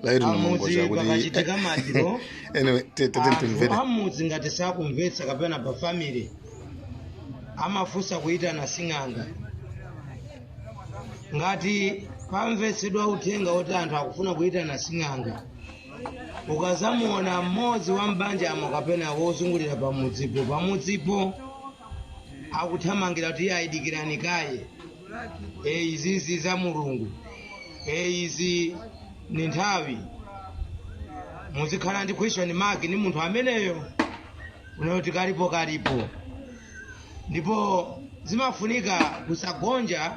Laiti Amudzi Mongoza kuti pakachitika maliro, anyway, anthu timvere. amudzi ngati sakumvetsa kapena pa family amafunsa kuyitana sing'anga. Ngati pamvetsedwa uthenga woti anthu akufuna kuyitana sing'anga, ukazamuona mmodzi wa m'banjamo kapena wozungulira pamudzipo akuthamangira kuti iye ayidikirani kaye, e izizi za Mulungu, e izi ni nthawi, muzikhala ndi question mark ni munthu ameneyo unoti kalipo kalipo. Ndipo zimafunika kusagonja,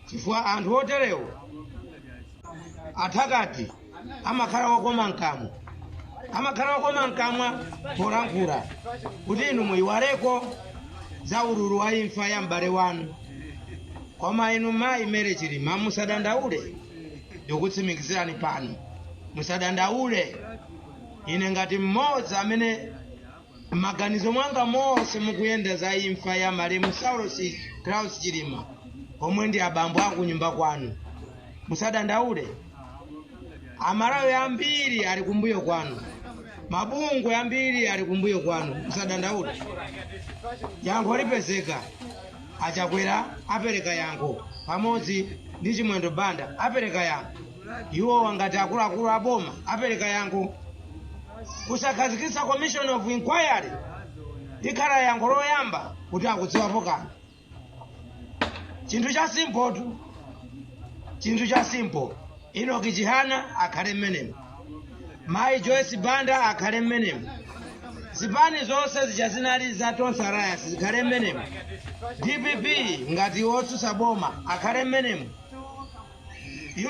chifukwa anthu oterewo athakati amakhala wokoma mkamwa, amakhala wokoma mkamwa polankhula kuti inu muyiwaleko za ululu wa imfa ya m'bale wanu. Koma inu mayi Mary Chilima, musadandaule, ndikutsimikizirani pano, musadandaule. Ine ngati mmodzi amene m'maganizo mwanga monse mukuyenda za imfa ya malemu Saulos Klaus Chilima, omwe ndi abambo akunyumba kwanu, musadandaule. Amalawi ambiri ali kumbuyo kwanu, mabungwe ambiri ali kumbuyo kwanu, musadandaule. Yankho lipezeka. Achakwera apereka yankho pamodzi ndi Chimwendo Banda apereka yankho, iwo ngati akuluakulu aboma apereka yankho. Kusakhazikitsa commission of inquiry likhala yankho loyamba kuti akudziwapo kanthu. Chinthu cha simple tu, chinthu cha simple. Enoch Chihana akhale mmenemo, mayi Joyce Banda akhale mmenemo, zipani zonse zija zinali za Tonse Alliance zikhale mmenemo, DPP ngati wotsutsa boma akhale mmenemo,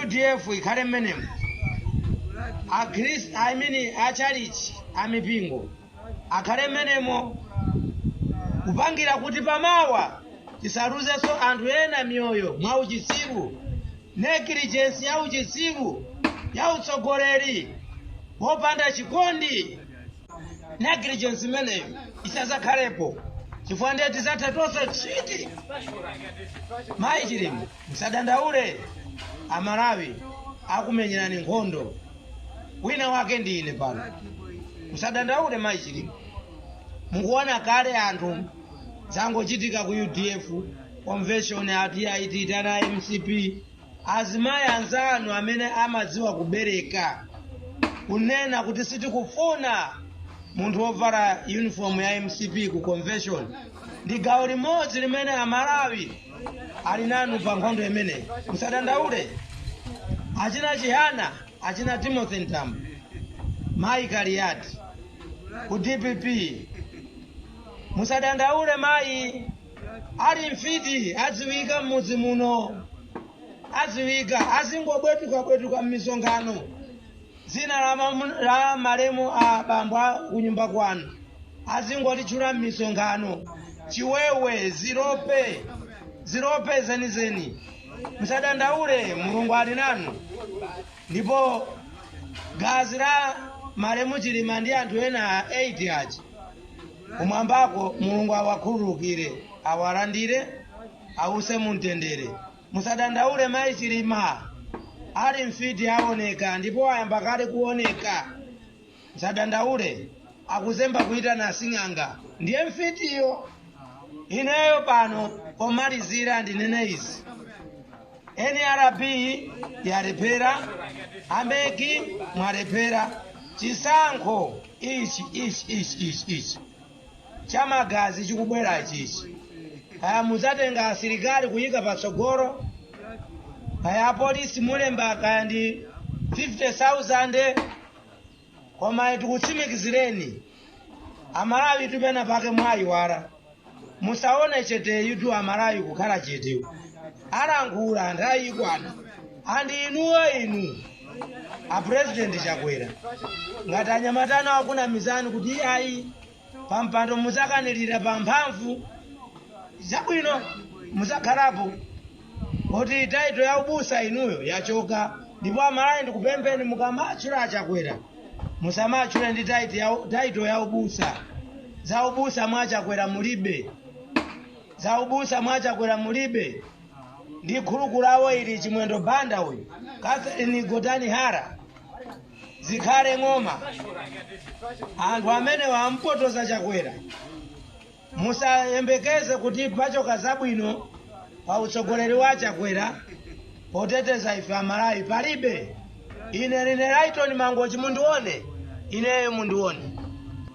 UDF ikhale mmenemo, Achris, I mean achalichi amipingo akhale mmenemo, kupangira kuti pamawa tisaluzenso anthu ena miyoyo mwa uchitsiru, negligence ya uchitsiru ya utsogoleri wopanda chikondi. Negligence imeneyo isazakhalepo, chifukwa ndiye tizatha tonse tswiti. Mayi Chilima, musadandaule, Amalawi akumenyerani nkhondo, wina wake ndi ine pano. Musadandaule mayi Chilima. Mukuona kale anthu zangochitika ku UDF convention, ati aititana MCP. Azimayi anzanu amene amadziwa kubereka kunena kuti sitikufuna munthu wovala uniform ya MCP ku convention, ndi gawo limodzi limene Amalawi ali nanu pa nkhondo imeneyi. Musadandaule. Achina Chihana, achina Timothy Mtambo, mayi Kaliati ku DPP, musadandaule mayi. Ali mfiti adziwika m'mudzi muno, adziwika, azingobwetuka bwetuka m'misonkhano dzina la malemu a bambo a kunyumba kwanu, azingotitchula m'misonkhano, chiwewe, zilope, zilope zenizeni. Musadandaule, Mulungu ali nanu. Ndipo gazi la malemu Chilima ndi anthu ena 8 aja kumwambako Mulungu awakhululukire, awalandire, awuse mumtendere. Musadandaule mayi Chilima, ali mfiti aoneka, ndipo ayamba kale kuoneka. Musadandaule, akuzemba kuitana asing'anga, ndiye mfitiyo. Ineyo pano pomalizira ndinene izi: NRB yalephera, a MEC mwalephera. Chisankho ichi ichi ichi ichi ichi chamagazi chikubwera ichichi, kaya mudzatenga asilikali kuyika patsogolo, kaya apolisi mulemba kaya ndi 50,000, koma tikutsimikizireni Amalawi, tupena pake mwayiwala. Musaone cheteyu tu Amalawi kukhala cheteyu, alankhula nthawi ikwana. Andi inuyo, inu a President Chakwera, ngati anyamatana akunamizani kuti ayi pampando muzakanirira pa mphamvu zabwino, muzakhalapo kuti title ya ubusa inuyo yachoka. Ndipo Amalawi, ndikupempheni, mukamatchula Achakwera musamatchule ndi title ya ubusa. Za ubusa mwachakwera mulibe, za ubusa mwachakwera mulibe. Ndi khuluku lawo ili, Chimwendo Banda uyu, Catherine Gotani Hara. Zikhale Ng'oma, anthu amene wampotoza Chakwera, musayembekeze kuti pachoka zabwino pa utsogoleri wa Chakwera poteteza ife Amalawi. Palibe. Ine line Lighton Mangochi, mundione ineyo, mundione.